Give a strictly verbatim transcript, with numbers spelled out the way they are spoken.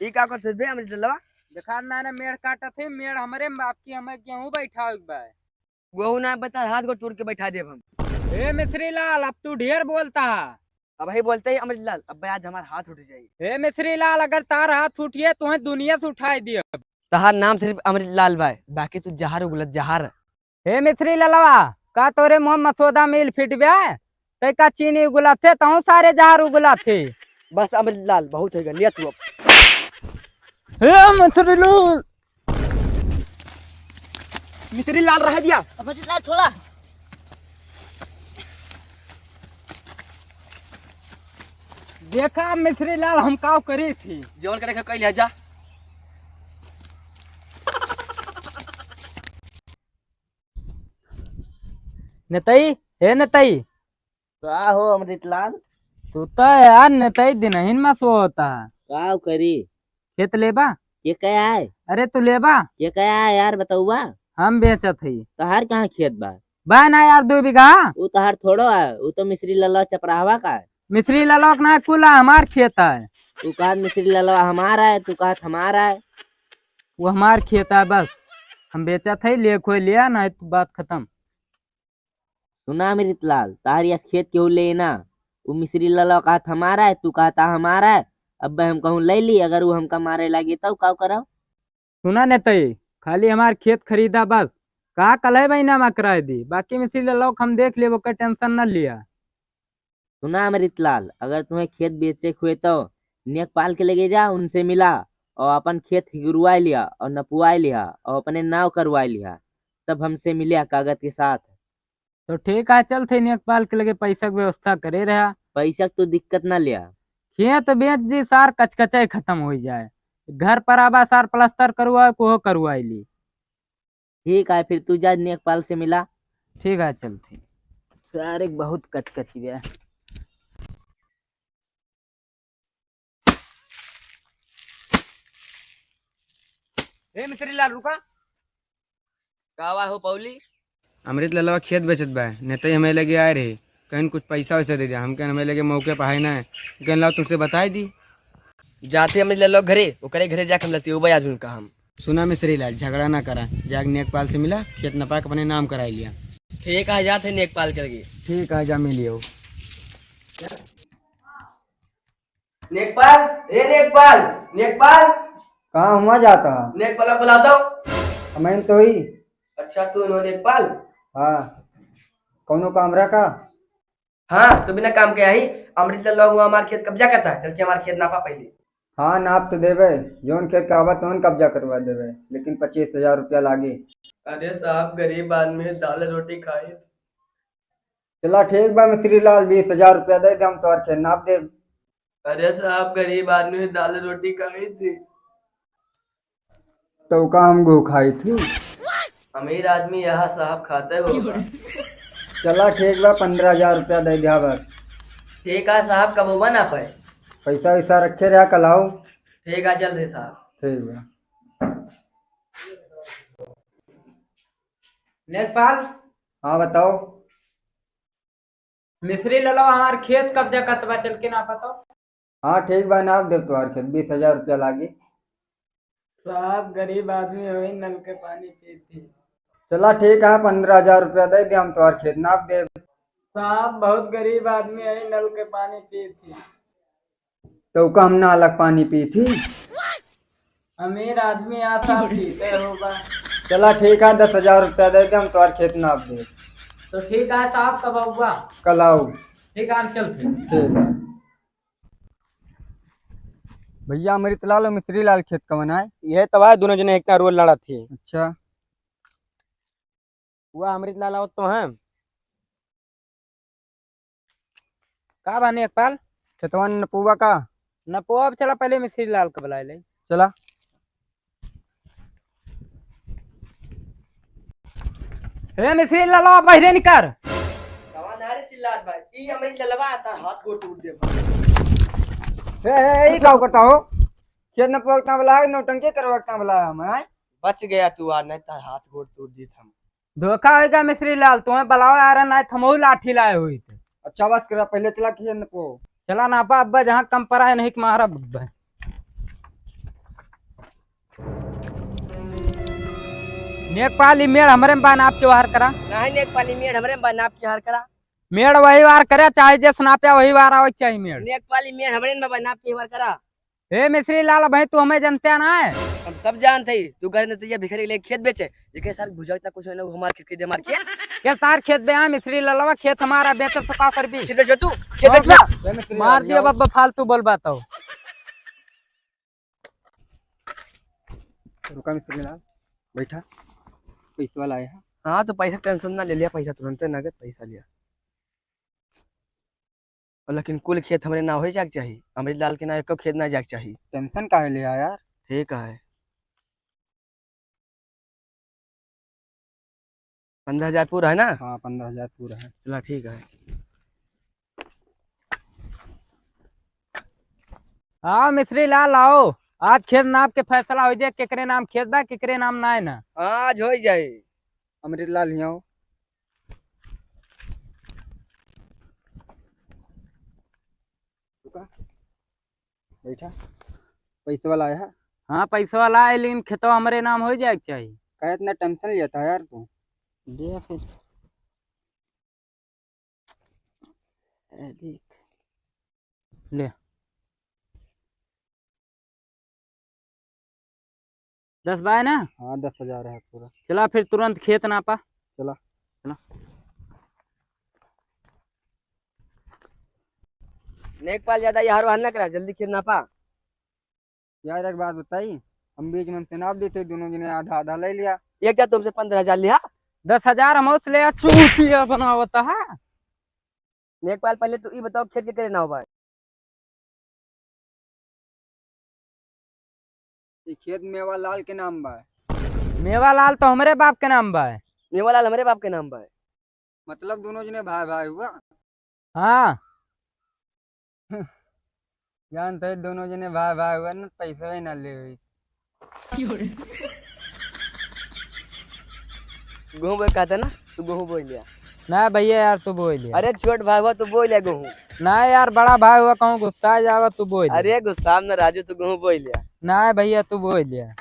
ई का करत बे अमृत ललवा? देखा ना, ना मेड़ काटत है, मेड़ हमरे बाप की, हमें गेहूं बैठावे के बा। गेहूं ना बता, हाथ को तोड़ के बैठा देब हम। ए मिश्री लाल, अब तू ढेर बोलता है। अब ही बोलते ही अमृत लाल, अब आज हमार हाथ उठ जाई। ए मिश्री लाल, अगर तार हाथ उठिए तो दुनिया से उठाई दिए। तहार नाम सिर्फ अमृत लाल बा, बाकी तू जहर उगलत जहर। हे मिश्री ललवा, का तोरे मुंह मसोदा मिल फिट बे? तै का चीनी उगला थे, तहूँ सारे जहर उगला थे। बस अमृत लाल, बहुत होइगा, लिया तू अब। हे मिश्री लाल। मिश्री लाल रह दिया। अमृत लाल छोड़ा। देखा मिश्री लाल, हम काव करी थी। जवन करे के कइल है जा। नेतई, हे नेतई। का हो अमृतलाल? तू तो यार नेतई दिनहिन में सोता। का करी? खेत लेबा? के कहे आए? अरे तू लेबा? के कहे आए यार, बतौबा? हम बेचत हई। तोहार कहाँ खेत बा? बा ना यार, दो बीघा। उ तोहार थोड़ो है, उ तो मिश्री ललवा चपराहवा का है। मिश्री ललवा के ना, कुल हमार खेत है। तू कहत मिश्री ललवा हमार है, तू कहत हमार है। वो हमार खेत है बस, हम बेचत है, ले कोई लिया, नहीं तो बात खत्म। सुना अमृतलाल, तोहार यस खेत केहू ले ना, उ मिश्री ललवा कहत हमार है, तू कहता हमार है। अब हम कहूँ ले ली, अगर उ हमका मारे लागी तब का करब? सुना नेतई, खाली हमार खेत खरीदा बस, का कल है महीना में कराए दी, बाकी मिश्री ललवा के हम देख लेब, ओकर tension न लिया। सुना अमृतलाल, अगर तुम्हें खेत बेचे के हुए तो नेकपाल के लगे जा, उनसे मिला और अपन खेत हिगुरवाए लिया और नपुआए लिया और अपने नाव करवाए लिया, तब हमसे मिलिया कागज के साथ। तो ठीक है, चल थे नेकपाल के लगे, पैसा के व्यवस्था करे रहा। पैसा के तो दिक्कत ना लिया। खेत बेच दी सार, कचकचाई खत्म हो जाए। घर पर आबा सार, प्लास्टर करवाए, कोहो करवाए ली। ठीक है, फिर तू जा नेकपाल से मिला। ठीक है, चल थे। सारे बहुत कचकची बे। ए मिश्री लाल, रुका। का बा हो पौली? अमृत ललवा खेत बेचत बा, नेतई हमें लगे आए रहे, कहीं कुछ पैसा वैसा दे दे। हम कहें हमें लगे मौके पर है ना, कहें लाओ तुमसे बताई दी। जाते अमृत ललवा घरे, ओकरे घरे जाके हम लतियौबा आज उनका हम। सुना मिश्री लाल, झगड़ा ना करा, जाके नेकपाल से मिला, खेत नपा के अपने नाम कराई लिया। ठीक है, जाते नेकपाल के लगे। ठीक है, जा मिलियो। नेकपाल, ए नेकपाल, नेकपाल। कहाँ हुआ जाता? नेकपाल बुला दो। हमें तो ही। अच्छा, तू नो नेकपाल? हाँ, कौनो काम रहा का? हाँ, तू बिना काम के आई, अमृत लल्ला हुआ हमार खेत कब्जा करता है, चल के हमार खेत नापा पहले। हाँ, नाप तो देवे, जौन खेत का आवा तौन कब्जा करवा देवे, लेकिन पच्चीस हजार रुपया लागी। अरे साहब, गरीब आदमी, दाल रोटी खाई। चला ठीक बा मिश्री लाल, बीस हजार रुपया दे दे, हम तोहर खेत नाप देब। अरे साहब, गरीब आदमी दाल रोटी खाई थी। तो का हम गो खाई थी? अमीर आदमी यहाँ साहब खाते हो। चला ठीक बा, पन्द्रह हजार रुपया दे दिया बस। ठीक है साहब, कब बना पाए? पैसा वैसा रखे रहा, कल आओ। ठीक है, जल्दी साहब। ठीक बा। नेकपाल। हाँ बताओ। मिश्री ललवा हमार खेत कब्जा करत बा, चल के नापा तो। हाँ ठीक बा, नाप देब तोहार खेत, बीस हजार रुपया लागी। साहब गरीब आदमी होई, नल के पानी पीती। चला ठीक है, पन्द्रह हजार रुपया दे दे, हम तोहार खेत नाप देब। साहब बहुत गरीब आदमी है, नल के पानी पीती। तो का हम नालक पानी पी थी? अमीर आदमी आता पीते होगा। चला ठीक है, दस हजार रुपया दे दे, हम तोहार खेत नाप दे। तो ठीक है साहब, कब आऊँगा? कल आओ। ठीक है, हम चलते हैं। ठीक है। भैया अमृत लाल और मिश्री लाल खेत कवन है? ये तो भाई दोनों जने एक रोल लड़ा थी। अच्छा। हुआ अमृत लाल आवत तो हैं। का बा नेकपाल? खेतवा नपुआ का? नपुआ, अब चला पहले मिश्री लाल के बुलाए ले। चला। हे मिश्री लाल, बहिरे निकर। कवा नारे चिल्लात बा? ई अमृत ललवा आता, हाथ गोड़ टूट दे। हे, हे, ई का करता हो? खेत नपुआ के बुलाए, नौटंकी करवा के बुलाया हम, हैं? बच गया तू, आ नहीं तो हाथ गोड़ टूट दीत हम। धोखा होइगा मिश्री लाल, तुम्हें बुलाओ यार, नहीं तो हमहू लाठी लाए हुई थे। अच्छा बस करा, पहले चला खेत नपो। चला नापा अब्बा, जहाँ कम पड़ा है नहीं मारा अब्बा। नेकपाली मेड़ हमरे में बा, नाप के वार करा। नाहीं, नेकपाली मेड़ हमरे में बा, नाप के वार करा। मेड़ वही वार करे, चाहे जस नाप्या वही वार आवे के चाही मेड़। नेकपाली मेड़ हमरे में बा, नाप के वार करा। ए मिस्री लाल भाई, तू हमें जनत्या ना है? हम सब जानत ही। तू घर में तो ये भिखारी के लिए खेत बेचे, जेके सार बुझाता कुछ ना, हमार खेत के दे मार के। के सार खेत बे, हाँ, मिस्री लालवा, खेत हमारा बेचब तो का करबी? खेत बेचबे तू? खेत और बेचबे? क्या? मार दिया बब्बा, फालतू बोलबा तो। रुका मिस्री लाल, बैठा। पैसा वाला आया है। हाँ, तो पैसा tension ना ले लिया, पैसा तुरंते नगद पैसा लिया। और लेकिन कुल खेत हमरे नाव होइ जाए के चाही, अमृत लाल के नाव एको खेत ना जाए के चाही। Tension काहे लिया यार? ठीक है। पन्द्रह हजार पूरा है ना? हाँ, पन्द्रह हजार पूरा है। चला, ठीक है। आओ मिस्री लाल, आओ। आज खेत नाप के फैसला होइ जाए, केकरे नाम खेत बा, केकरे नाम नाय ना। हाँ, आज होइ जाए। अमृत लाल ही आओ। रुका। बैठा। पैसा वाला आया है? हाँ, पैसा वाला आया, लेकिन खेतवा हमरे नाम होइ जाए के चाही। काहे इतना tension लेता है यार तू? ले फिर। अरे देख। ले। दस बाय ना? हाँ, दस हजार है पूरा। चला फिर तुरंत खेत नापा। चला। चला। नेकपाल ज्यादा यार वार ना करा, जल्दी खेत नापा। यार एक बात बताई, हम बीच में से नाप देते, दोनों जने आधा आधा ले लिया। एक जा तुमसे पन्द्रह हजार लिया। दस हजार हम उस ले चूतिया बनावता है। नेकपाल पहले तू ई बताओ खेत केकरे नाव बा? ये खेत मेवालाल के नाम बा। मेवालाल तो हमरे बाप के नाम बा। मेवालाल हमरे बाप के नाम बा। मतलब दोनों जने भाई भाई हुआ? हाँ। जानत है दोनों जने भाई भाई हुआ ना, पैसा ही ना ले हुई। गेहूं बोए कहता ना, तू गेहूं बोइ लिया। ना भैया यार, तू बोइ लिया। अरे छोट भाई हुआ, तू बोइ लिया गेहूं। ना यार, बड़ा भाई हुआ, कहूँ गुस्सा आ जावा, तू बोइ लिया। अरे गुस्सा में ना राजू, तू गेहूं बोइ लिया। ना भैया, तू बोइ लिया।